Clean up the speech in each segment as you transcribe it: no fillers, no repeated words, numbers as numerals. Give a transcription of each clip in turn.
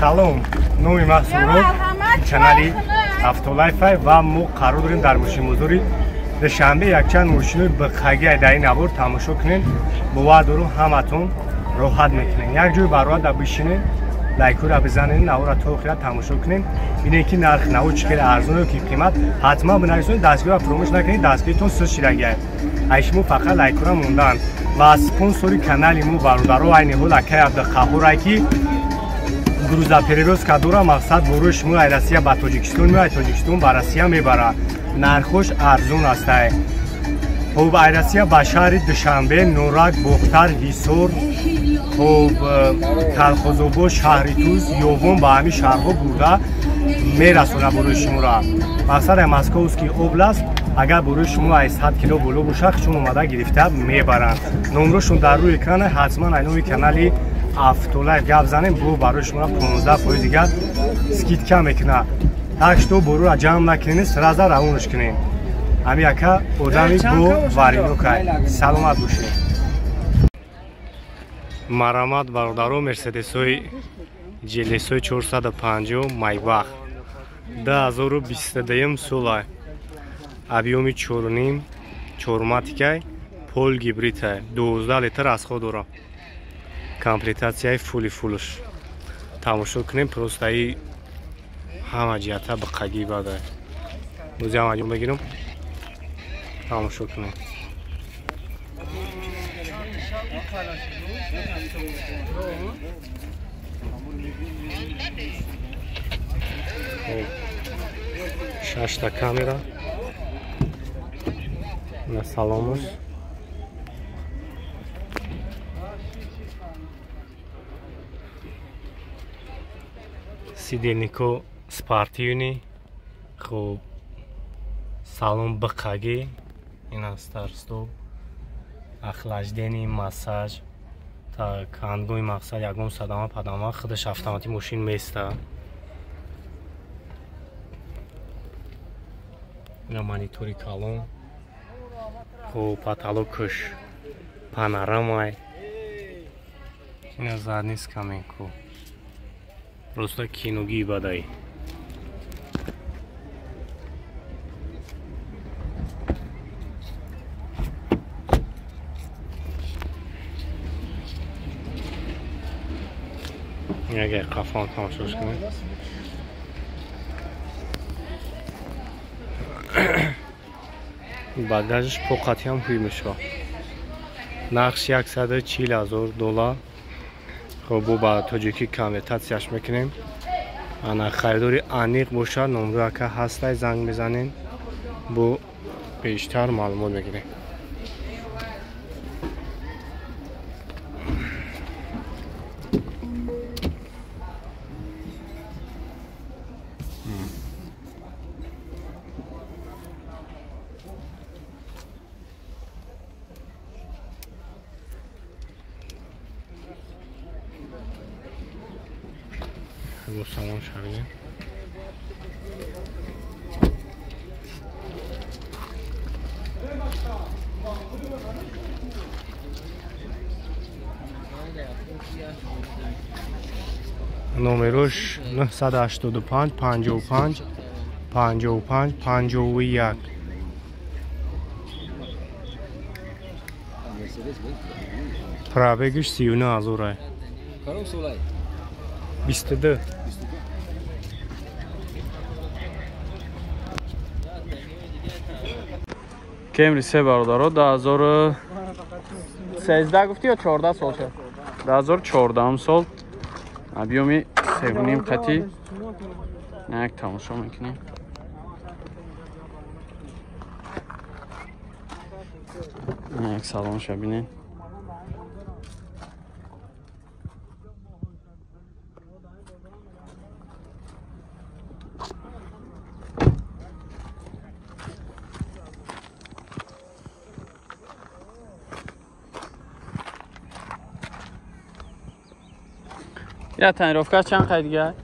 Салом, номи ман Суроб, канали Автолайфай ва мо қарор дорем дар мошинбозори Душанбе. Якчанд мошинои бихагӣ дар ин навор тамошо кунед. Бовар дорум ҳаматон роҳат мекунед. Як ҷой бароҳат бишинед, лайкура бизанед, навора то охира тамошо кунед. Бинед ки нарх наво чӣ хеле арзону ки қимат. Ҳатман бинависонед, дастгирро фуромӯш накунед, дастгиритон суст шидагиай. Ай шумо фақат лайкура мондаанд. Ва спонсори канали мо бародаро айни ҳол акай Абдуқаҳҳорай ки грузоперевозка дора, мақсад борои шумо ай Россия ба Тоҷикистон меояд, Тоҷикистон ба Россия мебарад. Нархош арзон астай. Хуб, ай Россия ба шаҳри Душанбе, Норак, Бохтар, Ҳисор, хуб, Калхозобод, шаҳри Туз, Ёвон ба ҳамин шаҳрҳо бурда мерасонад борои шуморо. Мақсад ай Московский област, агар борои шумо ай 100 кило боло бошад, чун омада гирифта мебаранд. Номрошон дар рӯи экран, ҳатман ай номи канали Автолайф гап занем, бо барои шумо 15% дигар скидка мекунад. Так что борура ҷамъ накунед, сразу равонаш кунед. Ҳами яка одами бо варинокай. Саломат бошед. Марамат бародаро, Мерседесои GLS-ои 450 Майбах 2022 сола, объёми 4.5, чорматикай, пол гибридай, 12 литр расход дорад. Комплектатсияи фули фулш тамошо кунем, просто и ҳама ҷиҳата биқагӣ бадай. Бози ҳама ҷо мегирам, тамошо кунем. Шашта камера на саломуш. Сидельнико спортивный, хуб, салон биқагӣ, ина старт-стоп, охлаждение, массаж. Так, ҳангоми мақсад ягон садама падама худаш автомати мошин места. Ина монитори калон, хуб, потолокш панорамай, ина задний скамейку. Просто киногии бадай. Агар қафон тамошош кунед. Багажш поқатиам ҳуй мешавад. Нархш $140,000. Хуб, бо ба тоҷикӣ конвертатсияш мекунем. Ана харидори аниқ бошад, номро ака ҳастай, занг мезанем, бо бештар маълумот мегирем. Салон шавем. Номерош 985 55 55 51. Пробегш 39,000. 22. Кемри се бародаро 2013 гуфти ё 14 сол шуд? 2014 сол объёми 3.5 қати як тамошо мекунем. Як салонша бинед. Я тонировка чанд қай дига?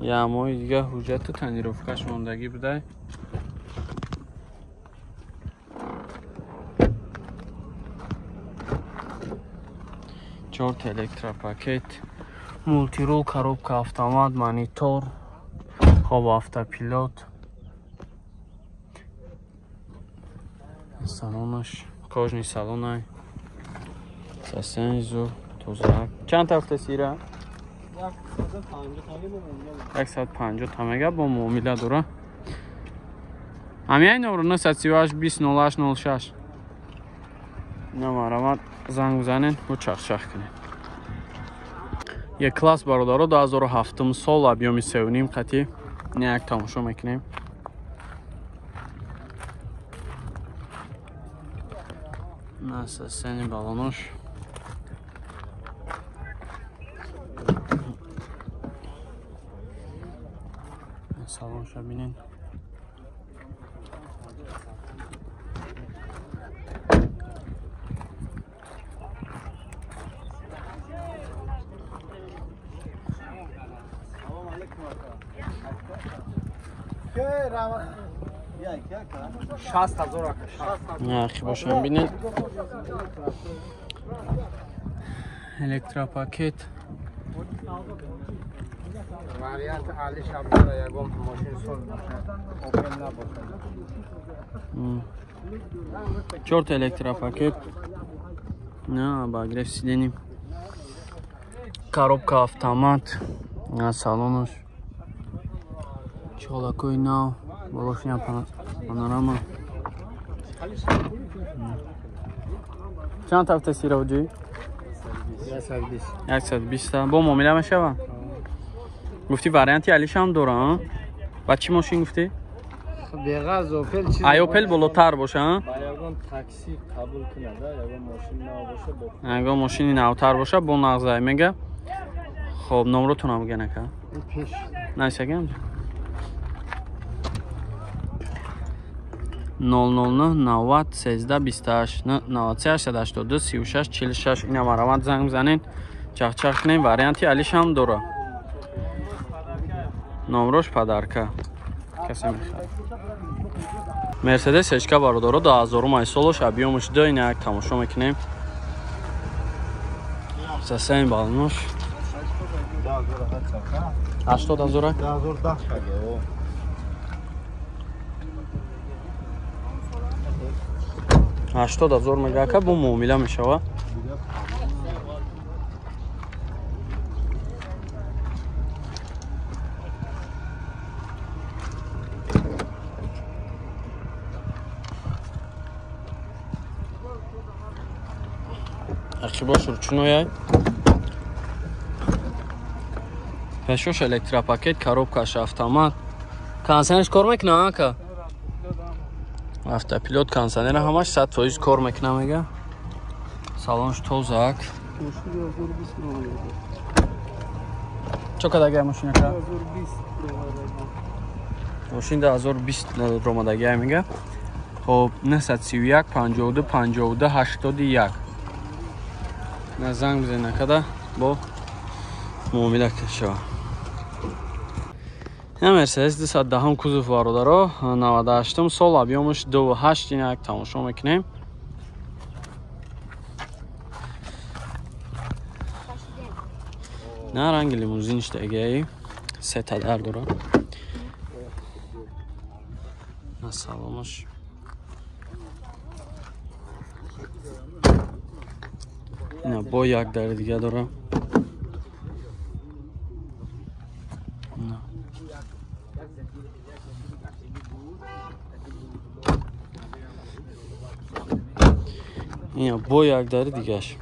Я моҳи дига ҳуҷҷату тонировкаш мондагӣ будай. Чорта электропакет. Мултирул, коробка, автомат, монитор, хоб, автопилот. Салонаш, кожный салонай. Сасензу, тоза. Чанд тафта сира? 150 та мега бо муомила дора. Ҳамияи номро 938 20 08 06. Намарамат занг бизанен, бо чахчах кунед. Як класс бародаро 2007 сол объёми 3.5 қатӣ. Не як тамошо мекунем. Насасени балонош. Салонша бинен. Нархи бошам бинен. Электропакет. Вариант али шабдора ягон мошин соз бошад, Опел набошад. Чорта электропакет. На, обогрев сидений. Коробка автомат. На салонош. Чолакои нав, болошня панорама. Чанд тафта сироҷи? 120. 120. Бо муомила мешава? Гуфти варианти алишам дора, ба чӣ мошин гуфти? Беғарз Опел чиз. Ай Опел болотар боша, а? Ба ягон такси қабул кунад, ягон мошин нав боша бо. Ягон мошини навтар боша бо нағзай мега. Хоб, номротонам биган ака. Пеш. Найсагам. 009 90 13 28 93 82 36 46. Ина марамат занг бизанен, чахчах кунем. Варианти алишам дора. Номрош подарка. Касе мехоҳад. Мерседес ҳечка бародаро 2000 солош объёмаш 2. Ина як тамошо мекунем. Сасаин балонош. 80 ҳазора? 2010 80 ҳазор мега ака бо муомила мешава. Ақибош ручнояй. Пешош электропакет, коробкаш автомат. Кондиционерш кор мекуна ака? Автопилот, кондиционер ҳамаш 100% кор мекуна мега. Салонш тозак. Чо кадагай мошина ка? 2020. Мошин 2020 ромадагай мега. Хоб 931 52 52 81. На занг бизен накада бо муомила шава. Ина Мерседес 210 кузов бародаро 98 сол объёмаш 2.8. Ина як тамошо мекунем. На ранги лимузинш дагай се та дар дора. На салонаш. Ина бо як дари дига дора. Ина бо як дари дигаш.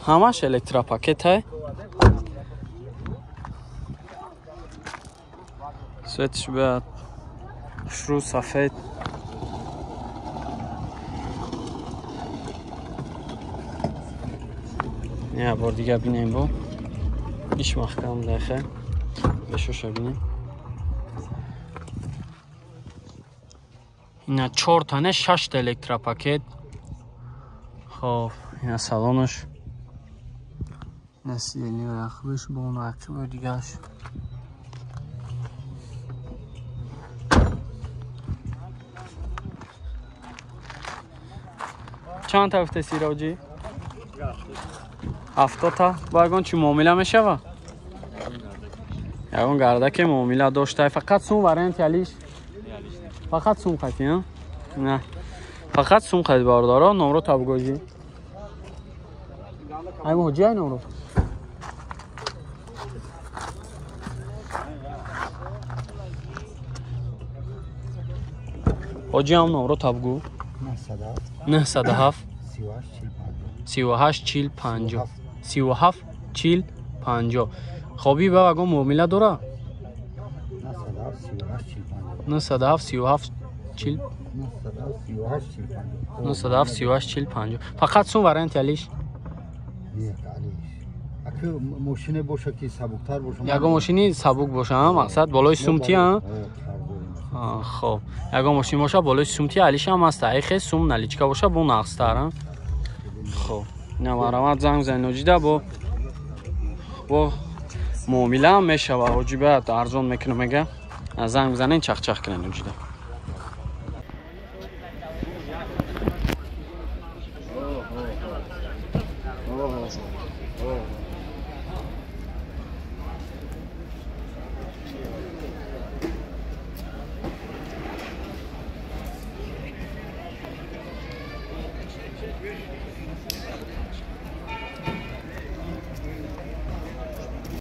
Ҳамаш электропакет ҳай. Светиш бояд хушрӯ сафед. Я бор дига бинем бо. Иш маҳкам дахе. Бешоша бинем. Ина 4 тане 6 та электропакет. Хоб, ина салонаш. Ина сидени рахбиш бо нақиб дигаш. Чанд тафта сироҷи? 70 та. Бо ягон чи муомила мешава? Ягон гардаке муомила дошта. Фақат сум варианти алиш? Фақат сум қати, на? Фақат сум қати бародаро, номро табгожи. Ай ҳоҷи ай номро. Ҳоҷи ҳам номро табгу. 907 38 40 50 37 40 50. Хоби ба ягон муомила дора? 907 37 40 907 38 40 50. Фақат сум варианти алиш? Мошине боша ки сабуктар боша. Ягон мошини сабук боша, мақсад болои сумти, а? Хоб, ягон мошин боша болои сумти алиш ҳам аст. Айхе сум наличка боша бо нақстар. Хоб, ина марамат занг занед ҳоҷида бо муомила ҳам мешава. Ҳоҷи бояд арзон мекунам мега. Занг бизанед чахчах кунед ҳоҷида.